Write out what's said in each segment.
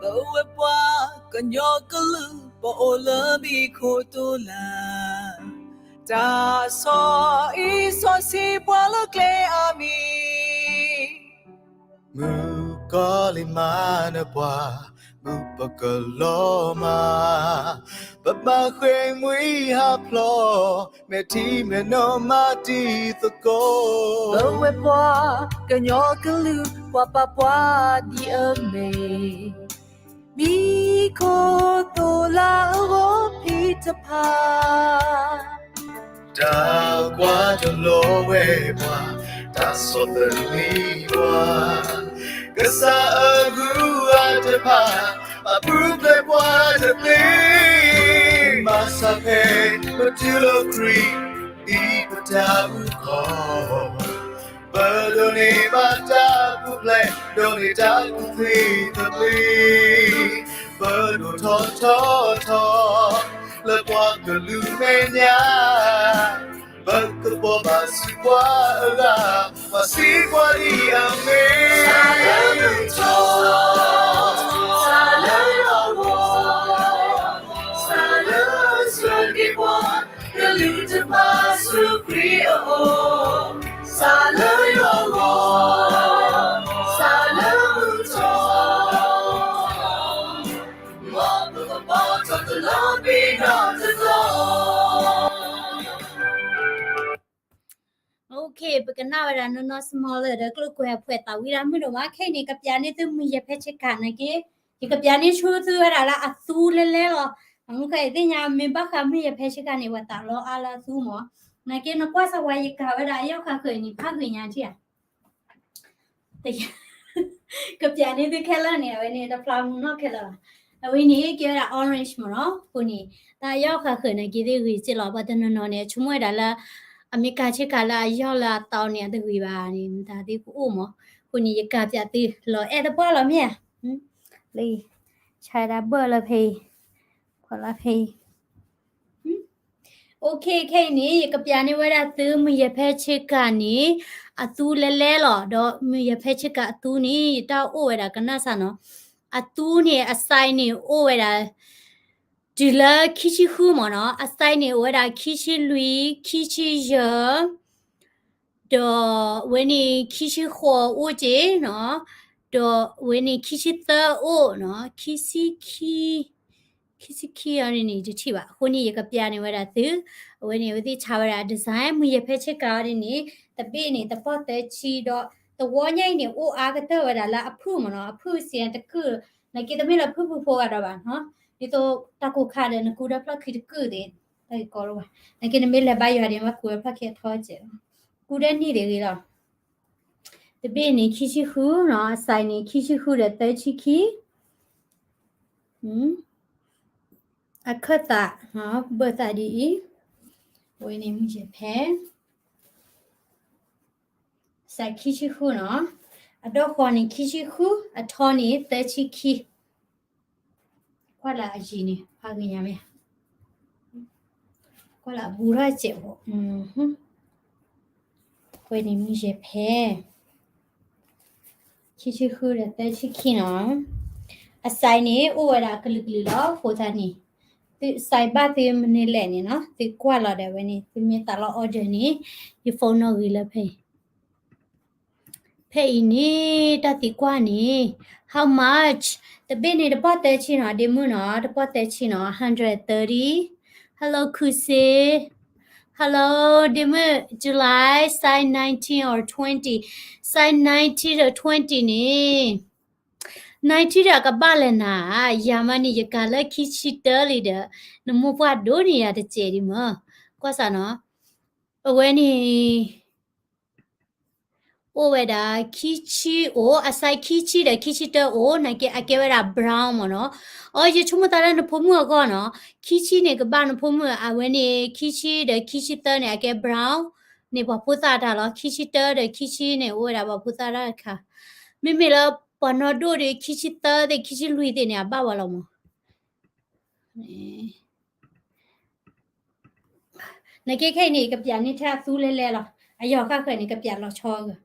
ပဝဲပှၤ ကညီကလုာ် ပအိၣ်လၢမူခိၣ်တိလၢ်, တၢ်ဆီအံၤဆီဆံးပှၤလၢကျဲအါမံၤ, မုၣ်ကီၤလံၤမၤနၢၤပှၤ, မုၣ်ပကလီၤမၤ, ပဘၣ်ဃ့ၢ်မှံဟးဖျိး, မဲာ်ထံမဲာ်နိမၤတံၤသကိး, ပဝဲပှၤ ကညီကလုာ် ပှၤပာ်ပှၤဒ်အမ့ၢ် မူခိၣ်တိလၢ်အဂီၢ်ဖံးတဖၣ်, တၢ်ကွၢ်တလီၤဝဲပှၤ, တၢ်ဆီၣ်သနံးပှၤ, ကစၢ်အဂုၤအဂၤတဖၣ်, အပူၤဖျဲးပှၤတသ့, မၤစၢၤဖဲ ပတုၤလီၤခရံာ် ဒ်ပတၢ်အုၣ်ကီၤ, ပဒိးန့ၢ်ဘၣ်တၢ်ပူၤဖျဲး, ဒိးန့ၢ်တၢ်ကူၣ်သ့သဘျ့, ပဒိၣ်ထီၣ်ထီထီၣ် လၢပှၤကလုာ်မဲာ်ညါ, ပကဘိးဘၣ်စူးပှၤအဂၤ, ပှၤစံးပှၤဒ်အမ့ၢ်, စးလၢမုၢ်ထီၣ်, စးလၢယွၤဂီၢ်, စးလၢအစၢက့ၤပှၤ, ကလုာ်တဖၣ်ဆူခရံာ်အအိၣ်, စးလၢယွၤဂီၢ်, စးလၢမုၢ်ထီၣ်, မ်ပကဘီထီၣ်တလီၤဘံၣ်ဒီးတလီၤ. Okay, ပကနၣ်ဝဲဒၣ်နီၢ်နီၢ် Smaller ဒီးကျိၣ်ကွဲၤအဖှဲးသးဝံၣ်ဒၣ်မုၣ်ဒိၣ်မး, ခဲအံၤန့ၣ် ကပျးန့ၢ်သုမုၢ်ယဲၢ်ဖဲဆ့ကၤနာ်က့, ယကပျးန့ၢ်ဆူသုဝဲဒၣ်လၢအသူလဲလဲလီၤ. အမုၢ်ခါအံၤသ့ၣ်ညါ မ့ၢ်ဘၣ်ဃးမုၢ်ယဲၢ်ဖဲဆ့ကၤန့ၣ် ပှၤသးလီအါလၢအသူမး. နာ်က့ နကွၢ်စၢ်ဝဲယကၤဝဲဒၣ်အယီၢ်ဃာ်ဃၢၤန့ၣ် ဖးဂ့ၤညါထံၣ်ဧါ ကပျးန့ၢ်သုခဲလၢာ်န့ၣ် အဝဲန့ၣ် တဖျါမူနီၢ်ခဲလၢာ်ဘၣ်. အဝဲန့ၣ် ကဲဝဲဒၣ် orange မးနီၤ. အဃိန့ၣ် တၢ်အယီၢ်ဃာ်ဃၢၤနာ်က့သ့ၣ်ဂ့ၤစ့ၢ်လီၤ. ပှၤတနီၤနီၤန့ၣ် အဆိကမိၣ်ဝဲဒၣ်လၢ အမ့ၢ်ကၤဆ့ကၤလၢအယီၢ်လၢအသီန့ၣ် အတဂ့ၤဘၣ်န့ၣ် မတၤသ့ၣ်ကအိၣ်မး. အဃိန့ၣ် ယကၤပျးသုလီၤအဲၣ်တပှၢ်လီၤမ့ၢ်ဧါ. လၢ ဆါဒၣ်ဘၢၣ်လၢဖဲအံၤ, ဖီလၢဖဲအံၤ Okay, ခဲအံၤန့ၣ် ယကပျးန့ၢ်ဝဲဒၣ်သုမုၢ်ယဲၢ်ဖဲဆ့ကၤန့ၣ် အသူလဲလဲလီၤ. ဒီးမုၢ်ယဲၢ်ဖဲဆ့ကၤအသူန့ၣ် ယတၢ်အိၣ်ဝဲဒၣ်ကနၣ်စၢ်နီၤ. အသူန့ၣ် အ size န့ၣ် အိၣ်ဝဲဒၣ် တုၤလၢခံဆံဃုမးနီၤ. အ size န့ၣ် အိၣ်ဝဲဒၣ်ခံဆံလွံၢ်, ခံဆံယဲၢ်, ဒီးအဝဲန့ၣ်ခံဆံဃိးအိၣ်က့နီၤ, ဒီးအဝဲန့ၣ်ခံဆံသၢအိၣ်နီၤ, ခံဆံခံ, ခံဆံခံအံၤန့ၣ် တထံၣ်ဘၣ်. အဃိန့ၣ် ယကပျးန့ၢ်ဝဲဒၣ်သု, အဝဲန့ၣ် အဝဲသ့ၣ်ဆါဝဲဒၣ် design မုၢ်ယဲၢ်ဖဲဆ့ကၤအံၤန့ၣ်, တဘ့ၣ်န့ၣ် တပီၢ်သၢဆံဒီး သဝီညါအံၤန့ၣ် အိၣ်အါကတၢၢ်ဝဲဒၣ်လၢအဖုၣ်မးနီၤ, အဖုၣ်စ့ၢ်တကုၢ်, နာ်က့တမ့ၢ်လၢဖုၣ်ဖုၣ်ဖိဂၤဒီးဘၣ်နီၤ, ဒ်သိးတၢ်ကိၢ်ခါဒီး နကူဒီးဖျီၣ်ခံတကုၢ်သ့ၣ်, တၢ်ဂ့ၢ်ကီလီၤဘၣ်, နာ်က့နမ့ၢ်လဲၤဘါယွၤဒံး ဘၣ်ကူဝဲဖျီၣ်ခံအထီစဲးလီၤ, ကူဒဲနံၣ်သ့ၣ်ဂ့ၤလီၤ. တဘ့ၣ်န့ၣ် ခံဆံဃုနီၤ, အ size န့ၣ် ခံဆံဃုဒီးသၢဆံခံ, အခၢၣ်သး, ဘၢၣ်သးဒ်အံၤ, အဝဲန့ၣ်မုၢ်ယဲၢ်ဖဲ size ခံဆံဃုနီၤ, အဒီၣ်ဃီန့ၣ် ခံဆံဃု, အထီန့ၣ် သၢဆံခံ, ကွၢ်လၢအယံၤန့ၣ် ဖးဂ့ၤညါမ့ၢ်, ကွၢ်လၢအဘူးထီၣ်စဲးဖိ, အဝဲန့ၣ်မုၢ်ယဲၢ်ဖဲ ခံဆံဃုဒီးသၢဆံခံနီၤ, အ size န့ၣ် အိၣ်ဝဲဒၣ်ကလုာ်ကလုာ်လီၤ. အဃိသတးန့ၣ် သု size ဘၣ်သုမနုၤလဲၣ်န့ၣ်နီၤ, သုကွၢ်လီၤဒီးဝဲန့ၣ် သုမ့ၢ်သးလီ order န့ၣ် ယ phone နီၣ်ဂံၢ်လၢဖဲအံၤ, ဖဲအံၤန့ၣ် တၢ်သံကွၢ်န့ၣ် how much, တဘ့ၣ်န့ၣ် တပီၢ်သၢဆံနီၤ, ဒ့မုၣ်နီၤ, တပီၢ်သၢဆံနီၤ, hundred thirty. Hello ခုစ့, Hello ဒ့မုၣ်, July, size nineteen or twenty, size nineteen ဒီး twenty န့ၣ်, nineteen ဒီးကဘၣ်လဲၣ်နၤ, ယၤမးန့ၣ် ယကၤလၢခံဆံတၢလံဒီး နမိၢ်ပှၢ်ဒိးန့ၢ်ယၤတစဲးဒံးမး, ကွၢ်စးနီၤ, အဝဲန့ၣ် အိၣ်ဝဲဒၣ် ခံဆံအိၣ်, အ size ခံဆံဒီးခံဆံတၢအိၣ်, နာ်က့အကဲဝဲဒၣ် brown မးနီၤ. အီ ယဆိကမိၣ်သးလၢနဖိမုၣ်အဂီၢ်နီၤ, ခံဆံန့ၣ်ကဘၣ်နဖိမုၣ်, အဝဲန့ၣ် ခံဆံဒီးခံဆံတၢန့ၣ် အကဲ brown န့ၣ် ပှၤဖိသၣ်တၢ်လီၤ, ခံဆံတၢဒီးခံဆံန့ၣ် အိၣ်ဝဲဒၣ်ပှၤဖိသၣ်တၢ်တခါ, မ့မ့ၢ်လၢပှၤနီၢ်ဒိၣ်ဒီး ခံဆံသၢသ့ၣ် ခံဆံလွံၢ်သ့ၣ်န့ၣ် အဘၣ်ဝဲလီၤမး. နက့ခဲအံၤန့ၣ် ကပျးန့ၢ်ထဲအသူလဲလဲလီၤ. အယီၤဃၣ်ဃၢၤန့ၣ် ကပျးလီၤဆီအဂီၢ်.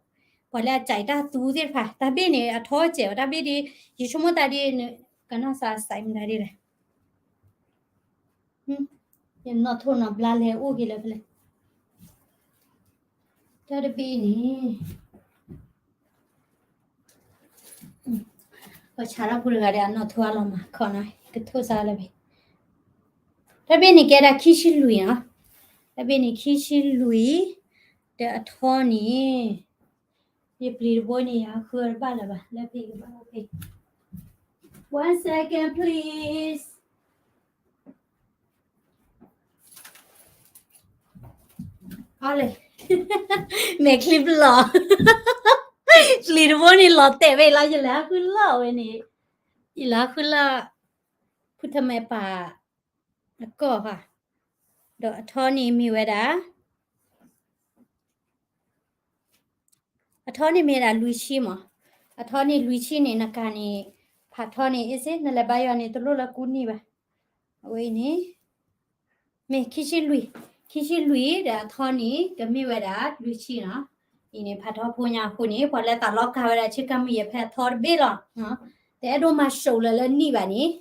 ပှၤလၢအစံးတၢ်သူသ့ၣ်တဖၣ် တၢ်ဘ့ၣ်န့ၣ် အထီစဲးဝဲ တၢ်ဘ့ၣ်ဒ် ယဆိကမိၣ်တၢ်ဒ် ကနီၢ်စၢ်စံးမတၤဒ်လဲၣ်. ယနီၣ်ထိၣ်နီၣ်ဘျါလဲၤအိၣ်က့ၤလၢဖဲလဲၣ်. တၢ်တဘ့ၣ်န့ၣ် ပှၤဆးထီၣ်ဖိတဂၤဒီး အနီၣ်ထိၣ်အလီၤမၢ်ခီနီၤ ကထိၣ်စါလၢဖဲ တၢ်ဘ့ၣ်န့ၣ်ကဲဒၣ်ခံဆံလွံၢ်နီၤ. တၢ်ဘ့ၣ်န့ၣ်ခံဆံလွံၢ် ဒီးအထီန့ၣ် ယပျံၤတဘိန့ၣ် ယဃုအီၤတဘၣ်လၢၤဘၣ် လၢဖဲကဘၣ်ဖဲ One second please. အီလဲၣ် မဲာ်ချံပလီၢ် ပျံၤတဘိန့ၣ်လီၤတဲာ်ဝဲလီၤ ယလဲၤဟးဃုလီၢ်ဝဲန့ၣ် ယလဲၤဟးဃုလီၢ် ဖုထမဲပာ် အကီၢ်ဃီ ဒီးအထီန့ၣ်မ့ၢ်ဝဲဒၣ် အထီန့ၣ်မ့ၢ်ဒၣ်လွံၢ်ဆံမး, အထီန့ၣ်လွံၢ်ဆံန့ၣ် နကၤန့ၣ် ဖးထီန့ၣ် အ့စ့ နလဲၤဘါယွၤန့ၣ် တလိၣ်လၢကူနံၣ်ဘၣ်. အဝဲအံၤန့ၣ် မ့ၢ်ခံဆံလွံၢ်, ခံဆံလွံၢ်ဒီးအထီန့ၣ် ကမ့ၢ်ဝဲဒၣ်လွံၢ်ဆံနီၤ. အံၤန့ၣ် ဖးထီဖိညါအဃိန့ၣ် ပှၤလၢသးလီကၤဝဲဒၣ်ဆ့ကၤမုၢ်ယဲၢ်ဖဲအထီတဘ့ၣ်လီၤ. တအဲၣ်ဒိးမၤစိးလၢၤလၢနံၣ်ဘၣ်န့ၣ်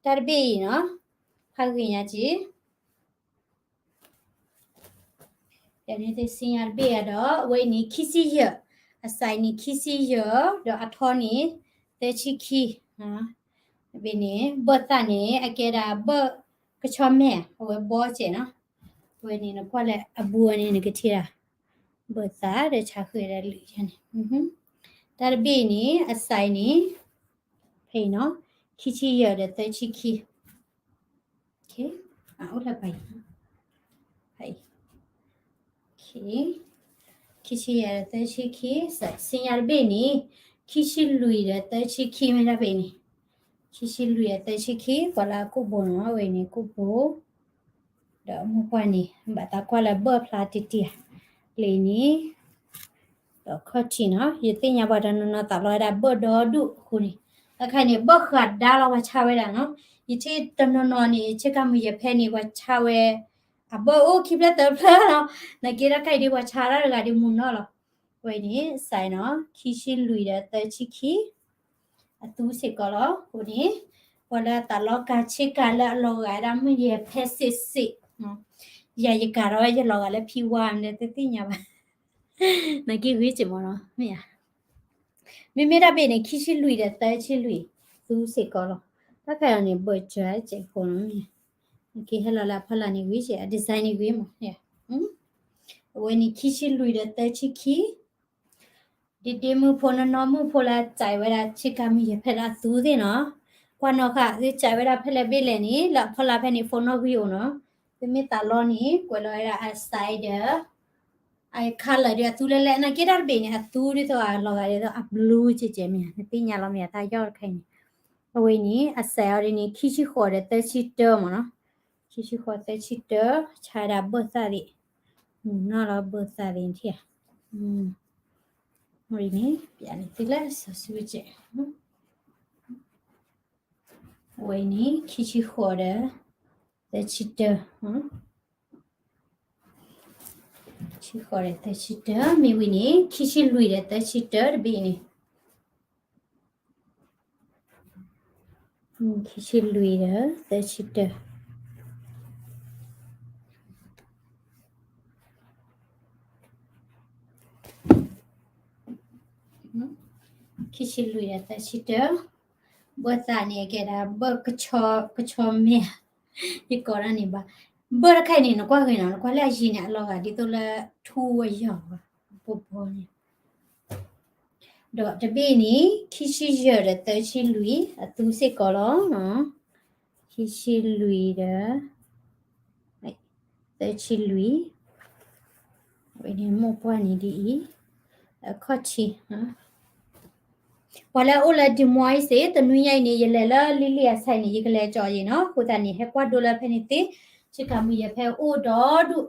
တၢ်တဘ့ၣ်အံၤနီၤ ဖးဂ့ၤညါက့ၤ ဒီးန့ၣ်သ့ၣ်စံညါတဘ့ၣ်အဒီး အဝဲအံၤန့ၣ် ခံဆံယဲၢ်, အစဲးန့ၣ် ခံဆံယဲၢ် ဒီးအထီန့ၣ် သၢဆံခံ. တဘ့ၣ်န့ၣ် ဘၢၣ်သးန့ၣ် အကဲဒၣ်ဘၢၣ်ကဆီမဲာ် အဝဲဘီစဲးနီၤ. အဝဲန့ၣ်နကွၢ်လၢအဘူးအဝဲန့ၣ် နကထံၣ်ဒၣ် ဘၢၣ်သးဒီးဆါဃုာ်ဒီးလွံၢ်ယဲၢ်န့ၣ် တၢ်တဘ့ၣ်အံၤန့ၣ် အစဲးန့ၣ် ဖဲအံၤနီၤ ခံဆံယဲၢ်ဒီးသၢဆံခံ အိၣ်လၢပၤအံၤ ဖဲအံၤ ခံဆံယဲၢ်ဒီးသၢဆံခံ, စံညါတဘ့ၣ်န့ၣ် ခံဆံလွံၢ်ဒီးသၢဆံခံမ့ၢ်ဒၣ်ဖဲအံၤန့ၣ်, ခံဆံလွံၢ်ဒီးသၢဆံခံ ပှၤလၢအကိာ်ဘိနီၤ အဝဲန့ၣ်ကိာ်ဘိ ဒီးမိၢ်ပှၢ်န့ၣ် ဘၣ်သးကွၢ်လၢဘၢၣ်ဖျါတံၢ်တံၢ်ဧါ, လၢအံၤန့ၣ် ဒီးခီၣ်ထံးနီၤ ယသ့ၣ်ညါပှၤတနီၤနီၤသးလီဝဲဒၣ်ဘၢၣ်ဒီဒူၣ်အဃိန့ၣ်, တၢ်ခါန့ၣ် ဘၢၣ်ဃးဒါလီၤပှၤဆါဝဲဒၣ်နီၤ, ယထံၣ်တနီၤနီၤန့ၣ် ဆ့ကၤမုၢ်ယဲၢ်ဖဲန့ၣ် ပှၤဆါဝဲ အဘၢၣ်အိၣ်ခံဖျၢၣ်သၢဖျၢၣ်လီၤ, နက့တၢ်ခါအံၤဒ်ပှၤဆါတၢ်တဂၤဒ်မုၢ်နီၤလီၤ, ဝဲန့ၣ် စဲးနီၤ ခံဆံလွံၢ်ဒီးသၢဆံခံ အသူစ့ၢ်ကီးလီၤ. အဃိန့ၣ် ပှၤလၢအသးလီကၤဆ့ကၤလၢအလီၤဂာ်ဝဲဒၣ်မုၢ်ယဲၢ်ဖဲစ့းစ့း, ယၤယကၤထီၣ်ဝဲယလီၤဂာ်လၢဖံဝါမ့ၢ်တသ့ၣ်ညါဘၣ်, နက့ဂ့ၤစ့ၢ်မ့ၢ်နီၤ မ့ၢ်ဧါ, မ့မ့ၢ်တၢ်ဘ့ၣ်န့ၣ် ခံဆံလွံၢ်ဒီးသၢဆံလွံၢ် သူစ့ၢ်ကီးလီၤ. တၢ်ခါအံၤန့ၣ် ဘၢၣ်စၢၤစဲးဖိနီၤမ့ၢ်ဧါ, နက့ဟဲလီၤလၢအဖီလာ်န့ၣ်ဂ့ၤစ့ၢ် အ design န့ၣ်ဂ့ၤမ့ၢ်ဧါ, အဝဲန့ၣ် ခံဆံလွံၢ်ဒီးသၢဆံခံ ဒ်ဒ့မုၣ်ဖိနီၢ်နီၢ်မုၣ်ဖိလၢစဲးဝဲဒၣ်ဆ့ကၤမုၢ်ယဲၢ်ဖဲဒၣ်အသူသ့ၣ်နီၤ, ကွၢ်နီၣ်ဃာ် သုစဲးဝဲဒၣ်ဖဲလဲၣ်ဘ့ၣ်လဲၣ်န့ၣ် လၢအဖီလာ်ဖဲန့ၣ် phone နီၣ်ဂံၢ်အိၣ်နီၤ, သုမ့ၢ်သးလီန့ၣ် ကွဲးလီၤဝဲဒၣ်အစဲးဒီး အ color ဒီးအသူလဲၣ်လဲၣ် နာ်က့တၢ်တဘ့ၣ်န့ၣ် အသူဒ်သိးအလီၤဂာ်ဒ်သိးအ blue ကဲကဲမ့ၢ်ဧါ, နသ့ၣ်ညါလီၤမ့ၢ်ဧါ တၢ်ယီၢ်တခါအံၤန့ၣ်, အဝဲန့ၣ် အစဲးအီၤဒ်န့ၣ် ခံဆံဃိးဒီးသၢဆံတၢမ့ၢ်နီၤ, ခံဆံဃိးသၢဆံတၢ ဆါဒၣ်ဘၢၣ်သၣ်သ့ၣ်, မုၢ်နီၢ်လီၤဘၢၣ်သၣ်သ့ၣ်ထံၣ်ဧါ, အဝဲန့ၣ် ပျးန့ၣ်သုလၢစီၤစုကဲး အဝဲန့ၣ် ခံဆံဃိးဒီး သၢဆံတၢ, ခံဆံဃိးဒီးသၢဆံတၢ မ့ၢ်ဝံၤန့ၣ် ခံဆံလွံၢ်ဒီးသၢဆံတၢတဘ့ၣ်န့ၣ်, ခံဆံလွံၢ်ဒီးသၢဆံတၢ ခံဆံလွံၢ်ဒီးသၢဆံတၢ, ဘၢၣ်သၣ်န့ၣ် အကဲဒၣ်ဘၢၣ်ကဆီမဲာ်, ယကိးဒၣ်န့ၣ်ဘၣ်, ဘၢၣ်တခါအံၤန့ၣ် နကွၢ်ဂ့ၤနီၤ နကွၢ်လၢအယံၤန့ၣ် အလီၤဂာ်ဒ်သိးလၢထူဝဲယီၤဘၣ်, ဘိဘိန့ၣ် ဒီးတဘ့ၣ်န့ၣ် ခံဆံယဲၢ်ဒီးသၢဆံလွံၢ် အသူစ့ၢ်ကီးလီၤ, ခံဆံလွံၢ်ဒီး သၢဆံလွံၢ်, ဝဲန့ၣ်မိၢ်ပှၢ်န့ၣ်ဒ်အံၤ, အခီၣ်ထံး, ပှၤလၢအအိၣ်လၢ Des Moines စ့ၢ် တနွံညါအံၤန့ၣ် ယလဲၤလၢ Lily အ site န့ၣ် ယကလဲၤကၠီၤယံၤနီၤ, အဃိသတးန့ၣ် ဟဲကွၢ်ဒိလၢဖဲန့ၣ်သ့, ဆ့ကၤမုၢ်ယဲၢ်ဖဲအိၣ်ဒီဒူၣ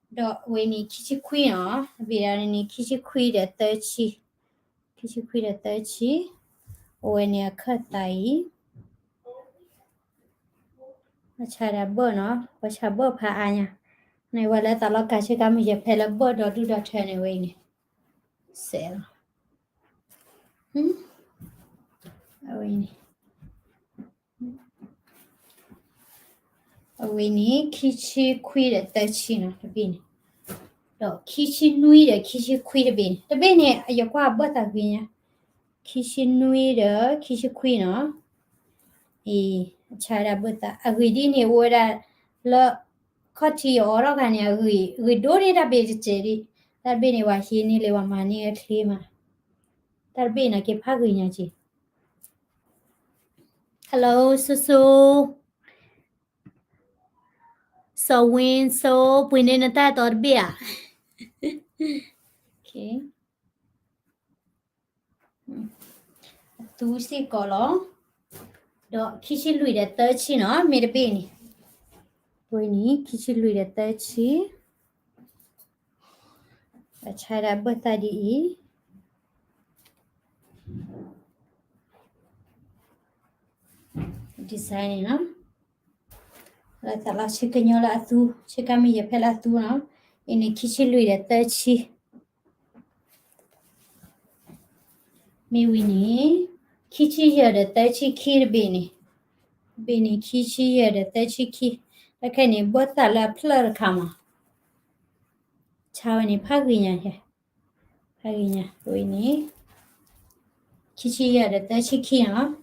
်, ဒီးအဝဲန့ၣ် ခံဆံခွံနီၤ, အဘ့ၣ်ဒၣ်န့ၣ် ခံဆံခွံဒီးသၢဆံ, ခံဆံခွံဒီးသၢဆံ, အဝဲန့ၣ်အခၢၣ်သးအံၤ ပှၤဆါဒၣ်ဘၢၣ်နီၤ, ပှၤဆါဘၢၣ်ဖးအါညါ, န့ၣ်ဝဲလၢသးလီၤကၤဆ့ကၤမုၢ်ယဲၢ်ဖဲလၢဘၢၣ်ဒီးဒူၣ်ဒီးထၢန့ၣ်ဝဲအံၤန့ၣ်, စဲးလီၤ, အဝဲအံၤန့ၣ်, အဝဲန့ၣ် ခံဆံခွံဒီးသၢဆံနီၤ တဘ့ၣ်န့ၣ်, ဒီးခံဆံနွံဒီးခံဆံခွံတဘ့ၣ်န့ၣ်, တဘ့ၣ်န့ၣ် ယကွၢ်ဘၢၣ်သးဂ့ၤညါ, ခံဆံနွံဒီးခံဆံခွံနီၤ, အံၤ အဆါဝဲဒၣ်ဘၢၣ်သး အဂ့ၢ်ဒ်န့ၣ် အိၣ်ဝဲဒၣ်လၢ ခီၣ်ထံးအီၤထီၣ်ဂၤန့ၣ် အဂ့ၢ် ဂ့ၢ်ဒိၣ်န့ၢ်တၢ်ဘ့ၣ်တစဲးဒံး, တၢ်တဘ့ၣ်န့ၣ် ပှၤဟံးန့ၢ်လံ ပှၤမၤန့ၢ်အချ့မး, တၢ်တဘ့ၣ်န့ၣ် က့ၤဖးဂ့ၤညါက့ၤ, Hello စိစိ, စီၤဝ့စိ ပှ့ၤန့ၢ်နတၢ်အဲၣ်တီတဘ့ၣ်ဧါ, အသူစ့ၢ်ကီးလီၤ, ဒီးခံဆံလွံၢ်ဒီးသၢဆံနီၤ မ့ၢ်တဘ့ၣ်န့ၣ်, ဝဲန့ၣ် ခံဆံလွံၢ်ဒီးသၢဆံ, အဆါဒၣ်ဘၢၣ်သးဒ်အံၤ, design န့ၣ်နီၤ, လၢသးလီဆ့ကညီလၢအသူ, ဆ့ကၤမုၢ်ယဲၢ်ဖဲလၢအသူနီၤ, အံၤန့ၣ် ခံဆံလွံၢ်ဒီးသၢဆံ မ့ၢ်ဝံၤန့ၣ်, ခံဆံယဲၢ်ဒီးသၢဆံခံတဘ့ၣ်န့ၣ်, တဘ့ၣ်န့ၣ် ခံဆံယဲၢ်ဒီးသၢဆံခံ, တၢ်ခဲအံၤန့ၣ် ဘၢၣ်သးလၢအဖျၢၣ်တခါမး, ဆါဝဲန့ၣ် ဖးဂ့ၤညါ, ဖးဂ့ၤညါ ဝဲန့ၣ်, ခံဆံယဲၢ်ဒီးသၢဆံခံနီၤ,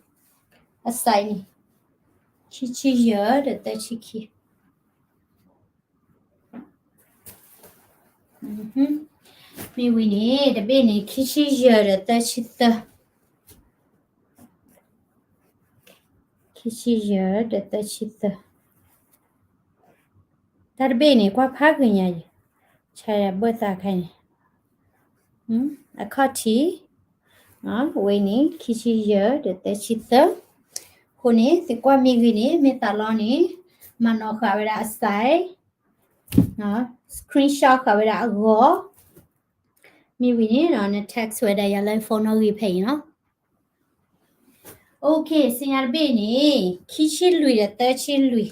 အစဲးန့ၣ်, ခံဆံယဲၢ်ဒီးသၢဆံခံ မ့ၢ်ဝံၤန့ၣ် တဘ့ၣ်န့ၣ် ခံဆံယဲၢ်ဒီးသၢဆံသၢ, ခံဆံယဲၢ်ဒီးသၢဆံသၢ, တၢ်တဘ့ၣ်န့ၣ် ကွၢ်ဖးဂ့ၤညါအံၤ, ဆါဘၢၣ်သးခါန့ၣ်, အခီၣ်ထံး, ဝဲန့ၣ် ခံဆံယဲၢ်ဒီးသၢဆံသၢ, အဃိန့ၣ် သုကွၢ်မ့ၢ်ဂ့ၤန့ၣ် မ့ၢ်သးလီန့ၣ်, မၤနီၣ်ဃာ်ဝဲဒၣ်အစဲး, screenshot ဃာ်ဝဲဒၣ်အဂီၢ်, မ့ၢ်ဝံၤန့ၣ် န text ဝဲဒၣ်ယၤလၢ phone နီၣ်ဂံၢ်ဖဲအံၤနီၤ, OK စံၣ်ညီၣ်တဘ့ၣ်န့ၣ် ခံဆံလွံၢ်ဒီးသၢဆံလွံၢ်,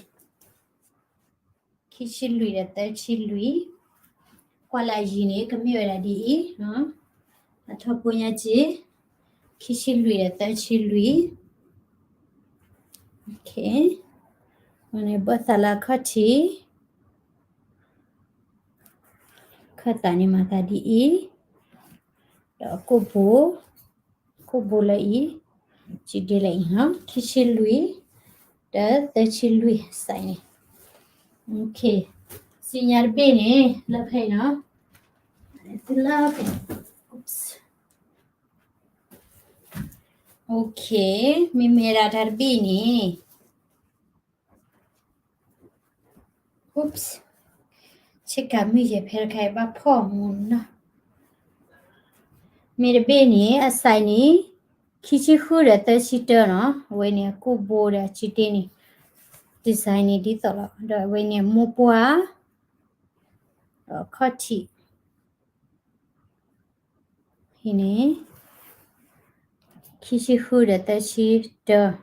ခံဆံလွံၢ်ဒီးသၢဆံလွံၢ်, ကွၢ်လၢအယံၤန့ၣ် ကမ့ၢ်ဝဲဒၣ်ဒ်အံၤ, အထီၣ်ဖိညါက့ၤ, ခံဆံလွံၢ်ဒီးသၢဆံလွံၢ်, န့ၣ်ဘၢၣ်သးလၢအခီၣ်ထံး, ခၢၣ်သးန့ၣ်မၤသးဒ်အံၤ, ဒီးကိၣ်ဘိ, ကိၣ်ဘိလၢအံၤ, စံးဒ်လဲၣ်အံၤနီၤ ခံဆံလွံၢ်, ဒီးသၢဆံလွံၢ်စဲးန့ၣ်, စံၣ်ညီၣ်တဘ့ၣ်န့ၣ် လၢဖဲအံၤနီၤ, သုလၢဖဲ, OK မ့မ့ၢ်ဒၣ်တၢ်တဘ့ၣ်န့ၣ် Oops, ဆ့ကၤမုၢ်ယဲၢ်ဖဲတခါအံၤဘၣ်ဖီၣ်မူနီၤ, မ့ၢ်တဘ့ၣ်န့ၣ် အစဲးန့ၣ် ခံဆံဃုဒီးသၢဆံတၢနီၤ, အဝဲန့ၣ်အကိၣ်ဘိဒီးအစုတ့န့ၣ်, design န့ၣ်ဒ်သိးလီၤ, ဒီးအဝဲန့ၣ်အမိၢ်ပှၢ်, ဒီးအခီၣ်ထံး အံၤန့ၣ် ခံဆံဃုဒီးသၢဆံတၢ,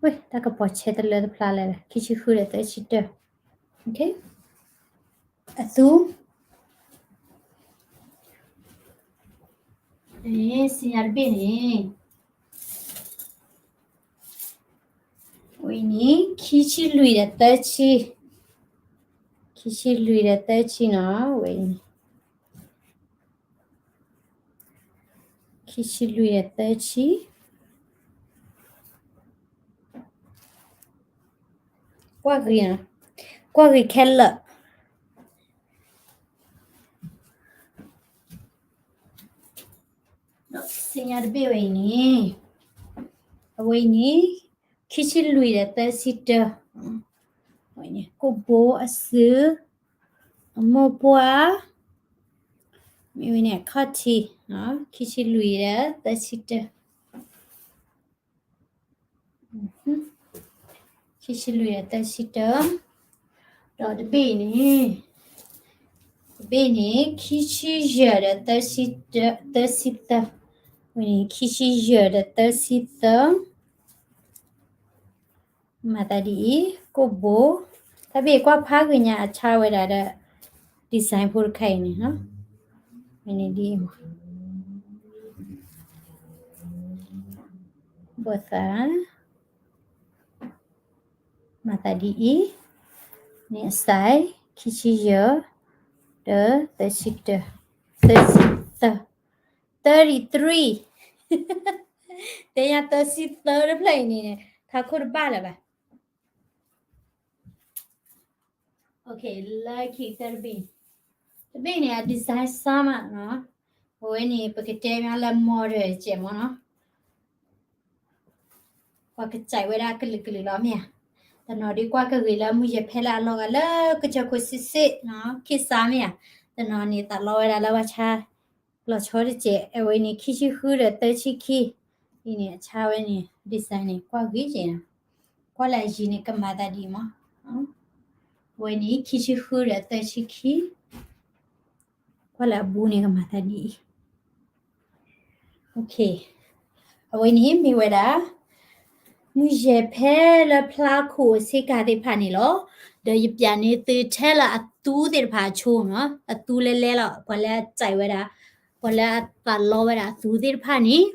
ဝဲ တၢ်ကပီၤဆဲတလၢတဖျါလဲၣ်, ခံဆံဃုဒီးသၢဆံတၢ, အသူ စံၣ်ညီၣ်တဘ့ၣ်န့ၣ် ဝဲအံၤန့ၣ် ခံဆံလွံၢ်ဒီးသၢဆံ, ခံဆံလွံၢ်ဒီးသၢဆံနီၤ, ဝဲအံၤန့ၣ် ခံဆံလွံၢ်ဒီးသၢဆံ, ကွၢ်ဂ့ၤ, ကွၢ်ဂ့ၤခဲလၢာ် စံၣ်ညီၣ်တဘ့ၣ်ဝဲအံၤန့ၣ်, အဝဲအံၤန့ၣ် ခံဆံလွံၢ်ဒီးသၢဆံတၢ, ကိၣ်ဘိအစု, အမိၢ်ပှၢ်, မ့ၢ်ဝဲန့ၣ်အခီၣ်ထံး, ခံဆံလွံၢ်ဒီးသၢဆံတၢ ခံဆံလွံၢ်ဒီးသၢဆံတၢ, ဒီးတဘ့ၣ်န့ၣ်, တဘ့ၣ်န့ၣ် ခံဆံယဲၢ်ဒီးသၢဆံတၢ, ဝဲန့ၣ် ခံဆံယဲၢ်ဒီးသၢဆံတၢ, မၤသးဒ်အံၤ, ကိၣ်ဘိ, တၢ်ဘ့ၣ်ကွၢ်ဖးဂ့ၤညါအဆါဝဲဒၣ်ဒီး design ဖိတခါအံၤန့ၣ်နီၤ, မ့ၢ်န့ၣ်ဒ်အံၤမး, ဘၣ်သး မၤသးဒ်အံၤ, န့ၣ်အ size ခံဆံယဲၢ် ဒီးသၢဆံတၢ, thirty-three, တဲညါသၢဆံသၢတဖျၢၣ်အံၤန့ၣ် ထးခိၣ်တဘၣ်လၢၤဘၣ်. Okay, လၢခံတဘ့ၣ်, တဘ့ၣ်န့ၣ် အ design စၢ်မးနီၤ, အဝဲန့ၣ် ပကတဲမးလၢ modern စဲးမးနီၤ, ပှၤကစဲးဝဲဒၣ်ကလုာ်ကလုာ်လီၤမ့ၢ်ဧါ, တနီၤဒ်ကွၢ်ကဂ့ၤလၢမုၢ်ယဲၢ်ဖဲလၢအလီၤဂာ်လၢကစၢၢ်ခိၣ်စ့ၢ်စ့ၢ်နီၤ, ခ့ၣ်စးမ့ၢ်ဧါ, တနီၤန့ၣ်သးလီဝဲဒၣ်လၢပှၤဆါ လီၤဆီတစဲး, အဝဲန့ၣ် ခံဆံဃုဒီးသၢဆံခံ, အံၤန့ၣ် အဆါဝဲန့ၣ် design န့ၣ် ကွၢ်ဂ့ၤက့ၤနီၤ, ကွၢ်လၢအယံၤန့ၣ် ကမၤသးဒ်အံၤမး, အဝဲန့ၣ် ခံဆံဃုဒီးသၢဆံခံ, ကွၢ်လၢအဘူးန့ၣ် ကမၤသးဒ်အံၤ, okay, အဝဲန့ၣ်မ့ၢ်ဝဲဒၣ် မုၢ်ယဲၢ်ဖဲလၢဖျါခိၣ်အဆ့ကၤသ့ၣ်တဖၣ်န့ၣ်လီၤ. ဒီးယပျးန့ၢ်သုထဲလၢအသူသ့ၣ်တဖၣ်အဆိနီၤ, အသူလဲလဲလီၤ, ပှၤလၢအစဲးဝဲဒၣ်, ပှၤလၢအသးလီဝဲဒၣ်အသူသ့ၣ်တဖၣ်န့ၣ်,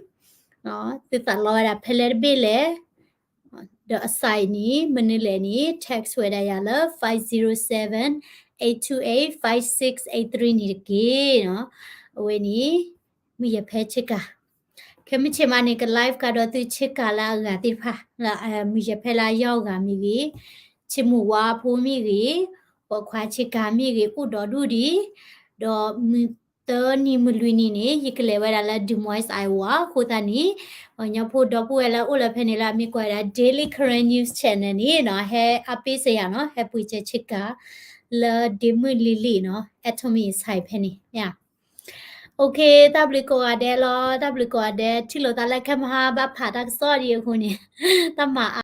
သုသးလီဝဲဒၣ်ဖဲလဲၣ်တဘ့ၣ်လဲၣ်, ဒီးအ size န့ၣ် မနုၤလဲၣ်န့ၣ် text ဝဲဒၣ်ယၤလၢ five zero seven, eight two eight, five six eight three န့ၣ်တက့ၢ်နီၤ, အဝဲန့ၣ် မုၢ်ယဲၢ်ဖဲဆ့ကၤ ခဲမုၢ်ဆ့ၣ်မးန့ၣ် က live ကဒီးသုဆ့ကၤလၢအဂၤသ့ၣ်တဖၣ်, မုၢ်ယဲၢ်ဖဲလၢအယီၢ်အဂၤမ့ၢ်ဂ့ၤ, ဆ့မိၢ်ဝါဖိမ့ၢ်ဂ့ၤ, ပိာ်ခွါဆ့ကၤမ့ၢ်ဂ့ၤ, အိၣ်ဒီးဒူၣ်ဒံး, ဒီးမုၢ်သၢနံၤမုၢ်လွံၢ်နံၤန့ၣ် ယကလဲၤဝဲဒၣ်လၢ Des Moines, Iowa အဃိသတးန့ၣ်, ညီဖိဒီပုၢ်ဝဲၢ်လၢအိၣ်လၢဖဲန့ၣ်လၢအမ့ၢ်ကွၢ်ဝဲဒၣ် Daily Karen News Channel န့ၣ်နီၤ, ဟဲအါပ့ၢ်စ့ၢ်ယၤနီၤ, ဟဲပှ့ၤစၢၤဆ့ကၤ လၢဒ့မုၢ်လံၤလံၤနီၤ, Atomic ဖဲန့ၣ်, okay, တၢ်ဘျုးကိးဂၤဒဲးလီၤ, တၢ်ဘျုးကိးဂၤဒဲး, ထံၣ်လိာ်သးလၢခဲမဟါ ဘၣ်ဖးတၢ်ကစီၣ်ဒံးအဃိန့ၣ်, တၢ်မၤ